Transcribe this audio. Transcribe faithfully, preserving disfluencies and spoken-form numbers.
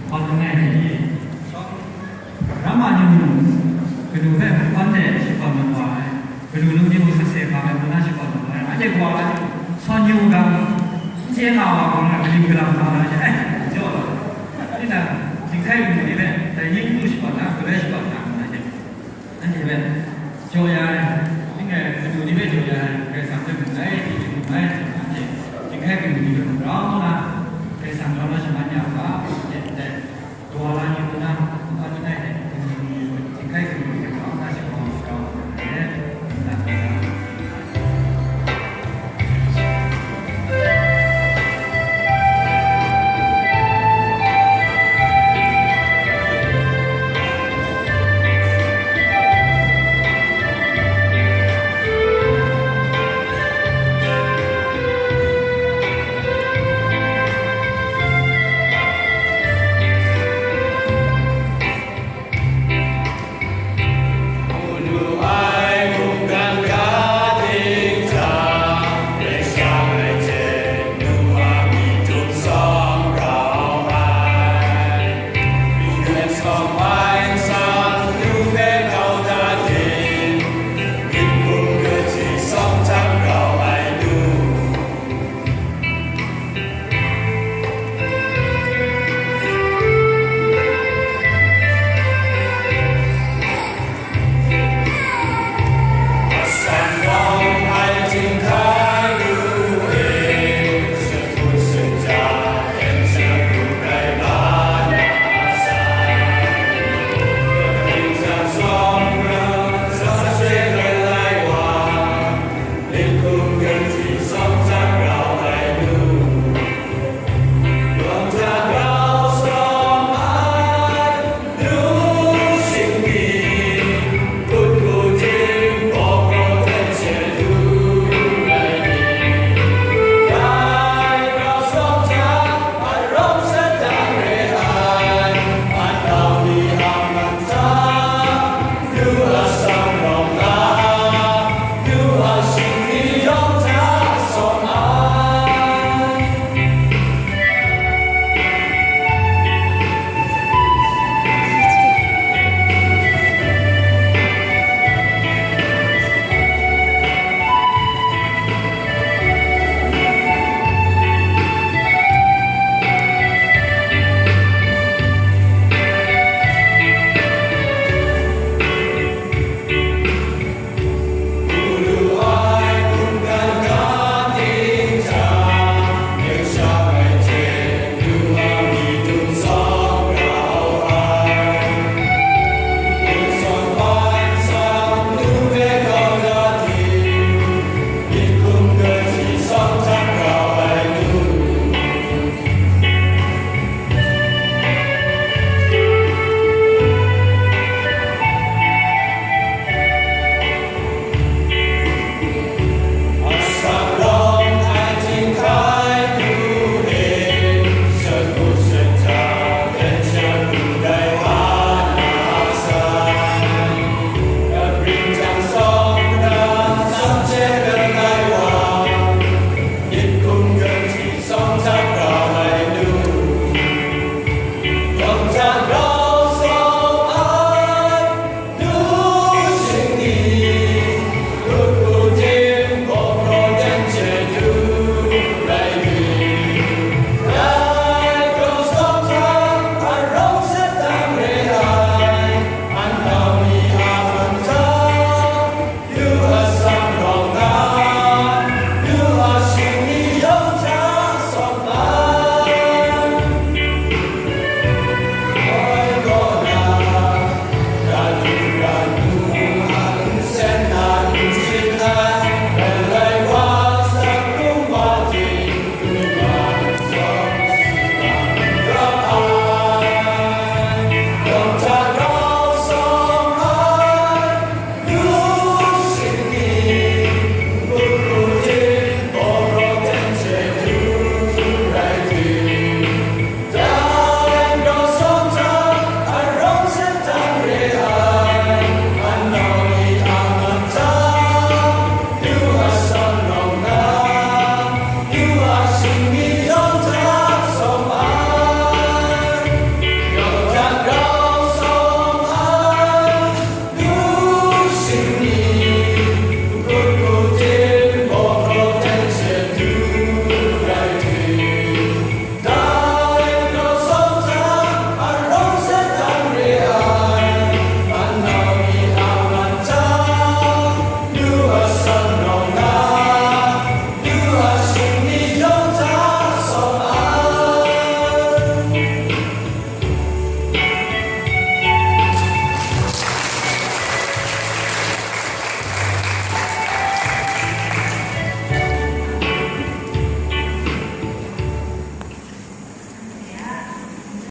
Hkawt langai mi, Rama ni mung, kanu hpe hkawt de shakawn mat wa ai, kanu num ni mung sakse hpa ai ngu na shakawn mat wa ai, anhte gaw ai, sawn yu u ga, n chye nga wa gaw na, kanu galam hpa na, ai, jaw la, tinang, jinghkai kanu ni hpe, dai ni n du shakawn na, galoi shakawn na, ngu na hte. Anhte hpe jaw ya ai, ning rai, kanu ni hpe jaw ya ai, Karai Kasang hpe mu ai, hti hti mu ai, anhte jinghkai kanu ni hpe mung rau nna, Karai Kasang rau na shaman ya ga, anhte ndai, daw la ni ngu na, ngu na,